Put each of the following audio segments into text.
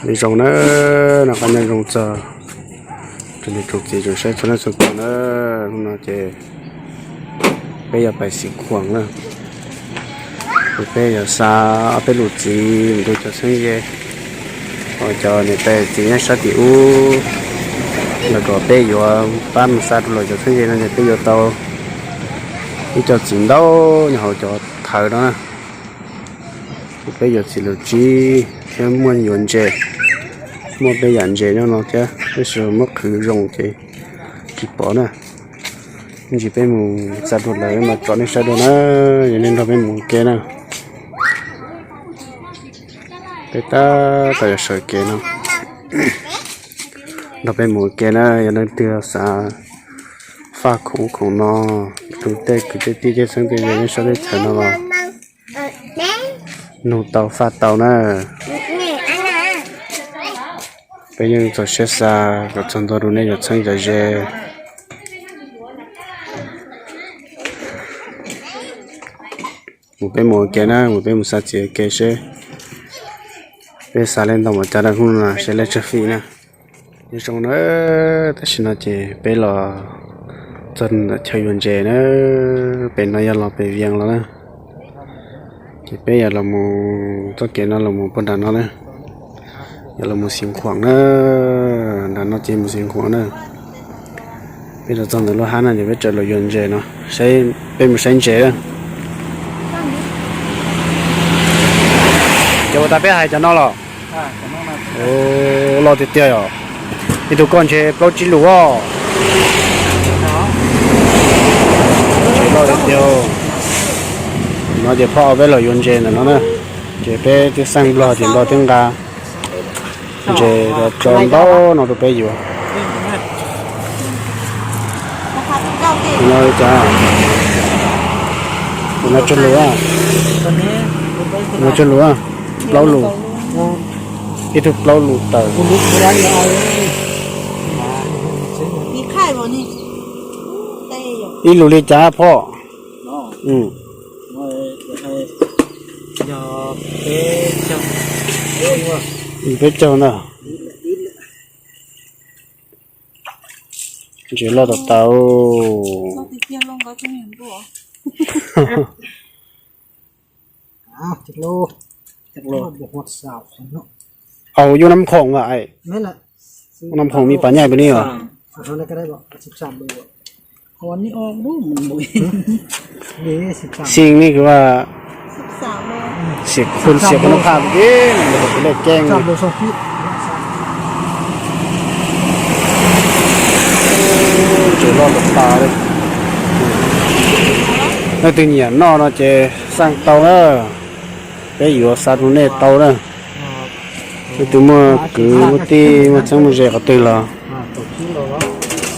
Nyob zoo na, noj qab nyob zoo txog tsoom niam tsoom txiv tsoom saib txhua leej txhua tus na. Hnub no ces peb yuav pais xim khuam na. Ces peb yuav xa ob peb lub txiv mus rau cov txheeb ze, uas cov niam tais txiv nyob sab tim ub, los kom peb yuav pab mus xa rau lawv cov txheeb ze no ces peb yuav tau ib co txiv ntau nyob hauv cov thawv no na. Peb yuav txiv lus tsib thiab muaj yuav ntses, muaj peb yam ntses nyob no thiab, tab sis muab qhwv zoo ces tsis pom na. Ntsis peb mus xa rau lawv mas tso nej saib dua na, yog nej nrog peb mus ua ke na. Peb tab tom yuav sawv kev no, nrog peb mus ua ke na, yog leej twg xav faj khoom ub khoom no rau tej kwv tej tij tej txheeb tej ze nyob sab teb chaws no los nug tau faj tau na. Peb yeej txaus siab xa kom txog ntua rau nej cov txheeb cov ze. Mus peb mus ua ke na, mus peb mus xa txiv ua ke seb peb xa li ntau npaum cas rau hnub no seb leej twg fij na. Nyob zoo na, tam sim no ces peb los txog ntawm chaw yuav ntses na, pem no yog los pem Vias los na. Ces peb yuav los mus txoj kev no los mus puag nram no na, yuav los mus Xeev Khuam na, nram no ces mus Xeev Khuam na. Peb los txog ntawm lub hab no ces peb tseem los yuav ntses no, peb mus saib ntses na. Ces ua tas peb hais cov no los? Loj tiag tiag yom. Ib tug koj ntshe plaub tsib lus os. Ntshe loj tiag tiag. No ces phauj peb los yuav ntses ntawm no na. Ces peb twb xeej Nplog ces Nplog twb nqa ntses los tso ntau no rau peb yuav. Tus no li cas? Tus no tsawg lus? Tus no tsawg lus? Plaub lus. Ib tug plaub lus tawm. Ib lus li cas phauj? Peb caug ntag. Ntses loj tas tas. Au, yus nam khoom a. Nam khoom mi pas nyaij pes ni os? Xim ni kuv, xim khun xim khun noj phaj li lej keej. Ntses loj tas tas li. Leej twg nyiam noj no ces xaj tau na, peb yuav xa rau nej tau na. Leej twg muaj kwv muaj tij muaj txheeb muaj ze qhov twg los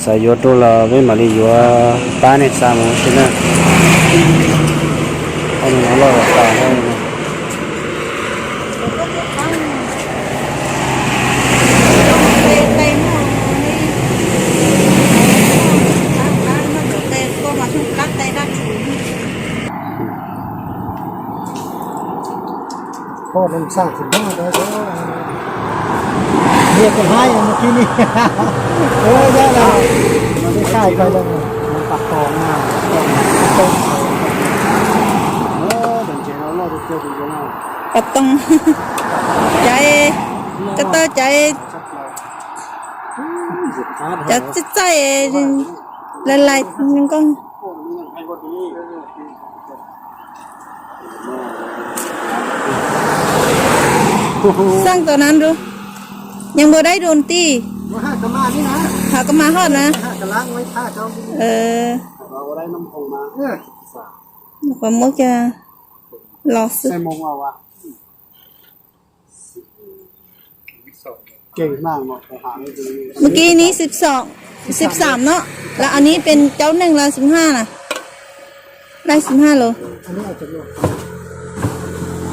xav yuav rau los peb mam li yuav pab nej xa mus ua si na. Ob no loj tas tas. Pas toog, cov, cov tau cov, cov txaij txaij lais lais nkauj. Xaj tom na, nws nyeem npua daib dua tij, hos ka mas hoj na. Qhov muab kiag los xwb. Mus kis ni xib xom, xib xam no, lawm a ni pes caub neej los xib haj na, laij xib haj lus.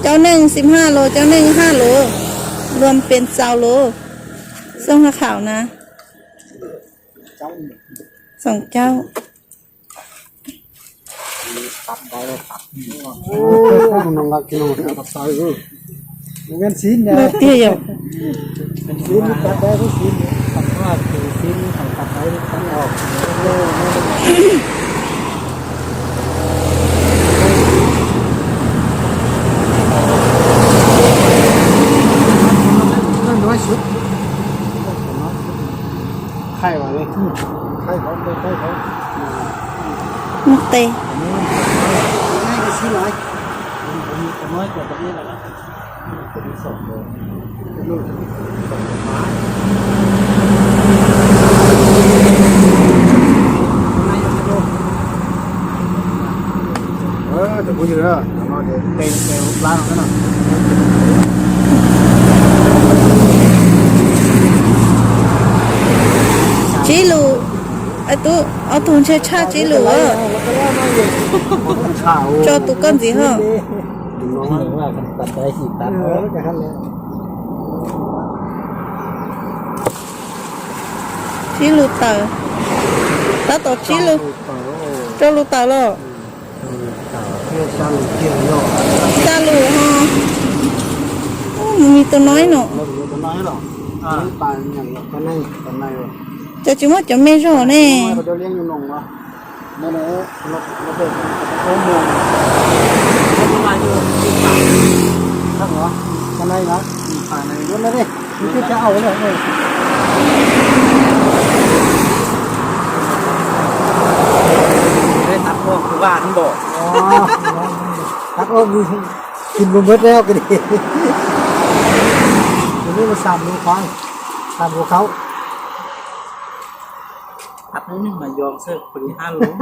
Caub neej xib haj lus, caub neej haj lus, luam pes xaus lus. Xooj haj kham na, xoom caub. Tiag yom. Muaj tes. Tsib lus, ob tug ntshe tshaj tsib lus. Tso tus koj ntxiv ho. Tsib lus tawm, tab tom tsib lus, rau lus tawm los. Xya lus ho. Mus tus no ib no. Cov tsis muaj cov me zog ne. Tab ua kis mus muab dej ua kis. Tus no mas xam lus qhov, xam lus khaub. Tab ua neeg mas yog xwb pw hab lus.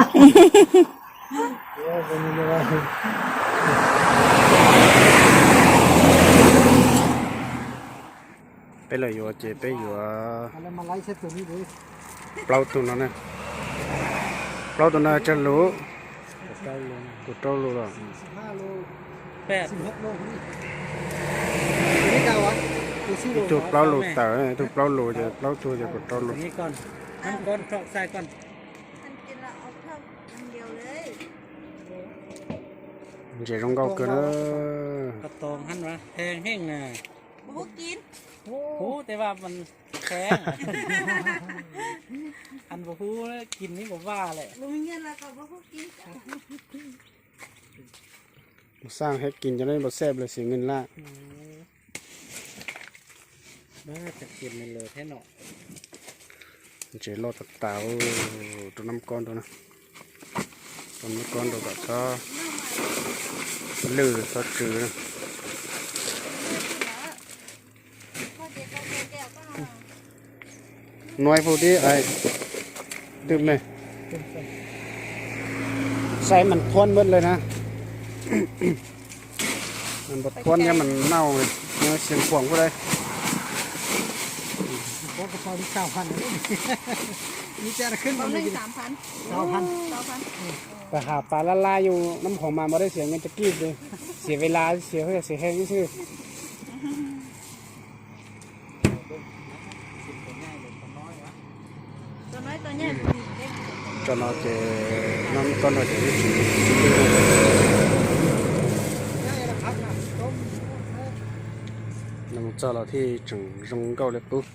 Peb los yuav ces peb yuav plaub tug no na. Plaub tug no tsawg lus? Kaum rau lus los? Ib tug plaub lus tawm, ib tug plaub lus ces plaub tug ces kaum rau lus. Ntses zoo nkauj kawg na. Mus xaj hab kis cov no npaum xeb lawm xiv nkees laj. Ntses loj tas tas rau nab kob nrau na. Rau nab kob nrau kom txhob lwj txhob tsw. Nuav pug dib, twb me, saib mas thuab mab le na. Mas thuab nyob mas nauj, nyob xeev khuam pug le. Pas has pas laj laj yus nab khoom mas npaum dab xiav nkees tag kis, xiav ve las xiav hwj xiav heev xwb. Tso no ces nab kob no ces tsis, nws mus txog los thiaj tseem zoo nkauj li qub.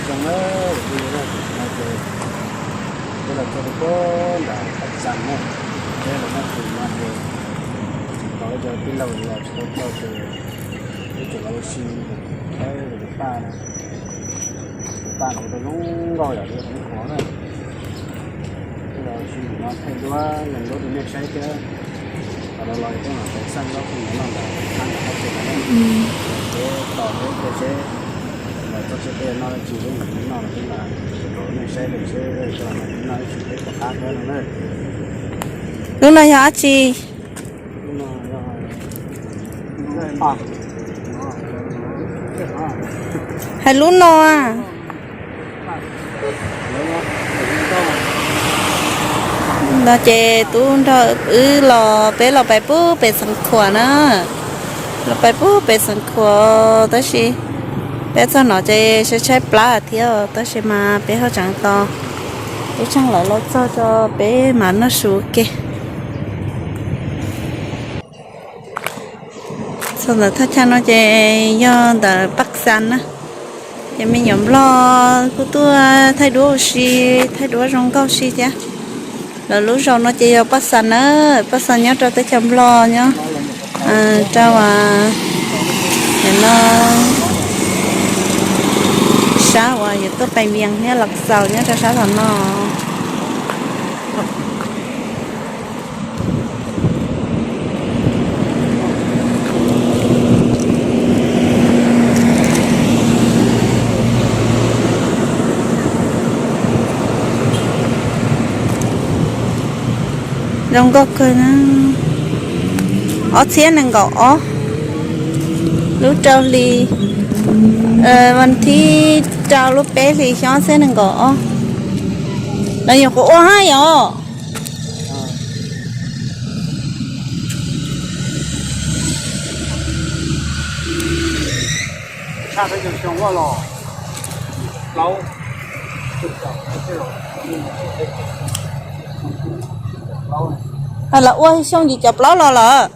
Zoo na, peb los txog rau puag nram Thaj Tsam na, peb los noj tus no ces tsis tau ib co tij laug los tsis tau txog ces peb tseem los ua si, peb tus paj na, tus paj no ua rau zoo nkauj yam li qhov na. Peb los ua si no thaij duab lees duab rau nej saib thiab. Qhov no los peb mam pais xaj zaub pheej nov no ntawm qab ntawm qab tsev no ne. Peb tos peb cia seb los txog seb peb noj dab tsi, peb mam li noj los peb mam rau nej saib lawm seb cov no noj dab tsi peb pom qab thiab no na. Lub no yog dab tsi? Hais lub no. No ces tub nrog wb los, peb los pais pub pem Xeev Khuam na. Los pais pub pem Xeev Khuam tab sis peb txog no ces tshaib tshaib plab thiab tab sis mas peb ho tseem tos ib tsam lawv los txog tso peb mam noj su ua ke. Ntawm thaj chaw no ces yog ntawm Paj Xas na, ces me nyuam Nplog kuj tuaj thaij duab ua si, thaij duab zoo nkauj si thiab. Lawv lub zos no ces yog Paj Xas na, Paj Xas nyob rau teb chaws Nplog nyob rau no, sab uas yuav tuaj Pais Vias thiab Los Xaus nyob rau sab tom no. Zoo nkauj kawg na. Ob txhiab nees nkaum ob, lub rau hli, vas thib rau lub peb hli xyoo ob txhiab nees nkaum ob. Lawv nyuam qhuav ua hab yom. Lawv ua xyoo yim caum plaub los lawm.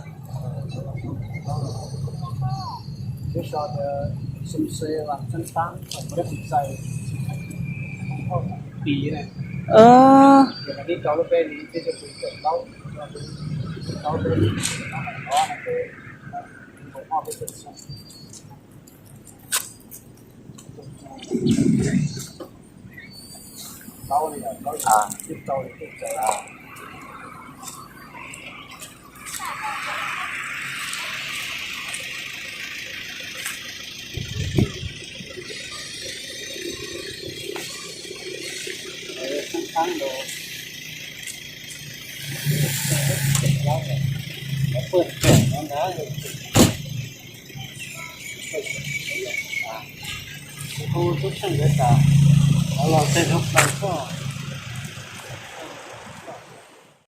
Hu tub tsheej ntawd tas, los tej zaug plaws xwb.